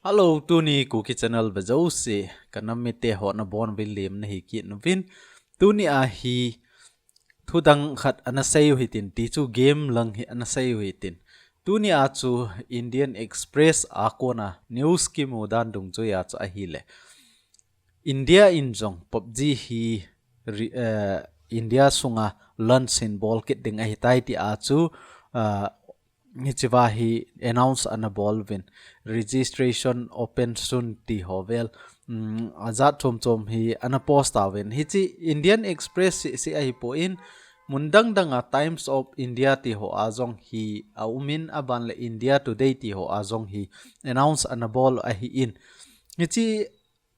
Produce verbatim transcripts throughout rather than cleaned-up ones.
Hello, tuni Kuki Channel vejouse kanam mite ho nabonuvin lemna hi kit uvin. Tuni a hi thudang khat ana seiu hitin, ti chu game lang hi ana seiu hitin. Tuni a chu Indian Express a kona news kimu dan dungjuia chu ahile, India in jong PUBG hi ri-, eh, India sunga launch hin bol kit ding ahitai tia chu, ah, hichea hi announce ana bol uvin, registration open soon ti ho vel, um, ajat chom chom hi ana post uvin. Hiche Indian Express seh seh ahipon, mun dang danga Times of India ti hoa jong hi aumin, aban le India Today ti hoa jong hi announce ana bol ahin. Hiche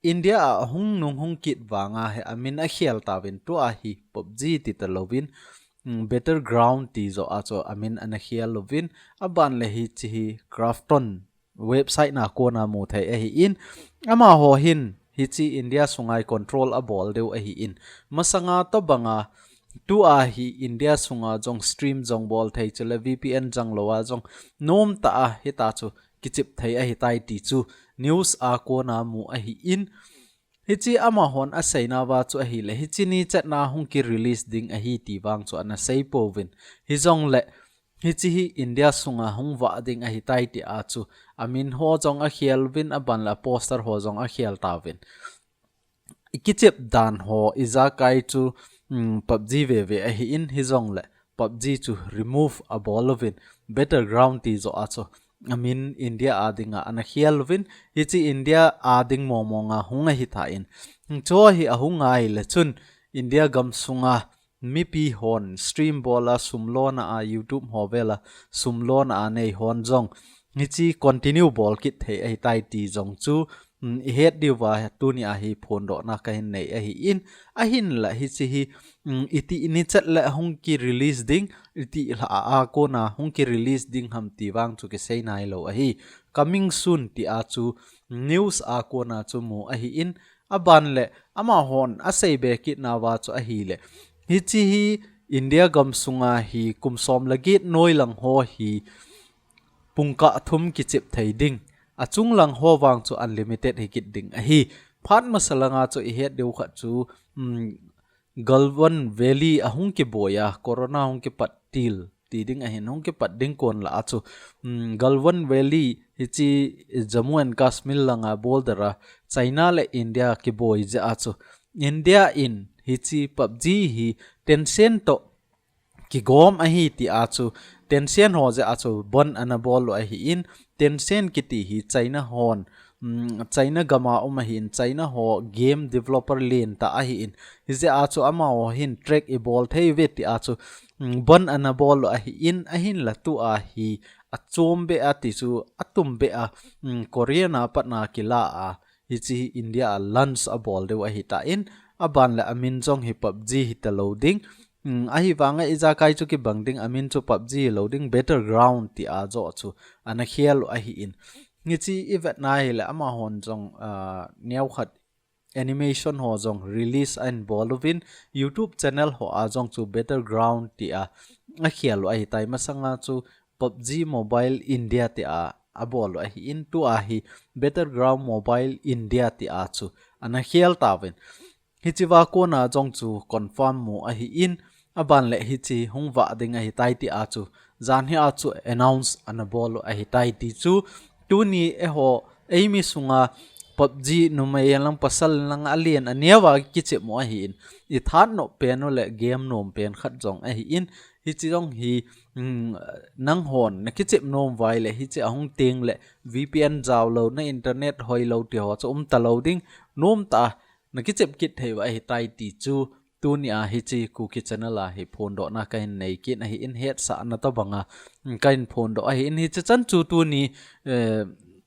India a hung nung hung kit vanga hi amin akhel tauvin, tua hi PUBG ti talouvin, mm, Battleground ti joh a chu amin ana khel uvin, aban le hiche hi Krafton website na kona mu thei ahin, amaho hin hiche India sunga hi control abol diu ahin, masanga tobanga tua hi India sunga jong stream jong bol thei, chule V P N jang louva jong nomtah a hitia chu kichep thei ahitai ti chu news a kona mu ahin. Hiche amahon aseinauva chu ahile, hiche ni chetna hung ki release ding ahi ti vang chu ana seipouvin. Hijongle, hiche hi India sunga hung vah ding ahitai tia chu amin ho jong akhel uvin, aban le poster ho jong akhel tauvin. Ikichep dan ho ijakai chu, um, PUBG veve ahin, hijongle PUBG chu remove abol uvin, Battleground ti joh a chu amin India a dinga ana khel uvin, hiche India a ding mong monga hung ahitan. Chu hi ahung ahile chun India gam sunga mipi hon stream bol a sum lona a, YouTube ho vela sum lona a nei hon jong hiche continue bol kit thei ahitai ti jong chu, um, ihet diuva tuni a hi phondohna kahin nei ahin, ahinla hiche hi, um, iti ni chet le hung ki release ding, iti lha a kona hung ki release ding ham ti vang chu kisei nailou ahi. Coming soon tia chu news a kona chu mu ahin, aban le amahon asei be kitnauva chu ahile, hiche hi India gam sunga hi kum som le get noi lang ho hi pungkah thum kichep thei ding, achung lang ho vang chu unlimited hi kit ding ahi. Phat masa langa chu ihet diu khat chu, um, Galwan Valley a hung kiboi a, corona hung kipat til ti ding ahin, hung kipat ding kon lah a chu, um, Galwan Valley hiche Jammu and Kashmir langa border a China le India kiboi jeh a chu, India in hiche PUBG hi Tencent toh kigom ahi tia chu Tencent ho jeh a chu ban ana bol u ahin, Tencent kiti hi China hon, um, China gama um ahin, China ho game developer lentah ahin, hijeh a chu amaho hin track ibol thei uve tia chu, um, ban ana bol u ahin, ahinla tua hi achom beh a ti chu atum beh a, um, Korea na patna kila a, hiche hi India a launch abol diu ahitan, aban le amin jong hi PUBG hitalou ding. Um, ahivanga ijakai chu kibang ding, amin chu PUBG hilou ding, Battleground tia joh chu ana khel u ahin. Hiche ivetna hile amahon jong, ah, neokhat animation ho jong release ahin bol uvin, YouTube channel hoa jong chu Battleground tia akhel u ahitai, masanga chu PUBG Mobile India tia abol u ahin, tua hi Battleground Mobile India tia chu ana khel tauvin. Hichea kona jong chu confirm mu ahin, aban le hiche hung vah ding ahitai tia chu janhi a chu announce ana bol u ahitai ti chu tuni eiho, eimi sunga PUBG numei lang pasal lang alen aneo a kichep u ahin, ithat nom pen u le game nom pen khat jong ahin, hiche jong hi, um, nanghon nakichep nom uva ahile hiche ahung teng le V P N jaolou, na internet hoilou ti ho chu umtalou ding, nomtah a nakichep kit thei u ahitai ti chu tuni a hiche Kuki Channel a hi phondohna kahin nei kit ahin, hetsahna tobanga, um, kahin phondoh ahin, hiche chan chu tuni, eh,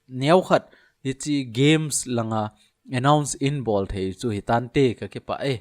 neokhat hiche games langa announce in bol thei chu hitante, kakipah e.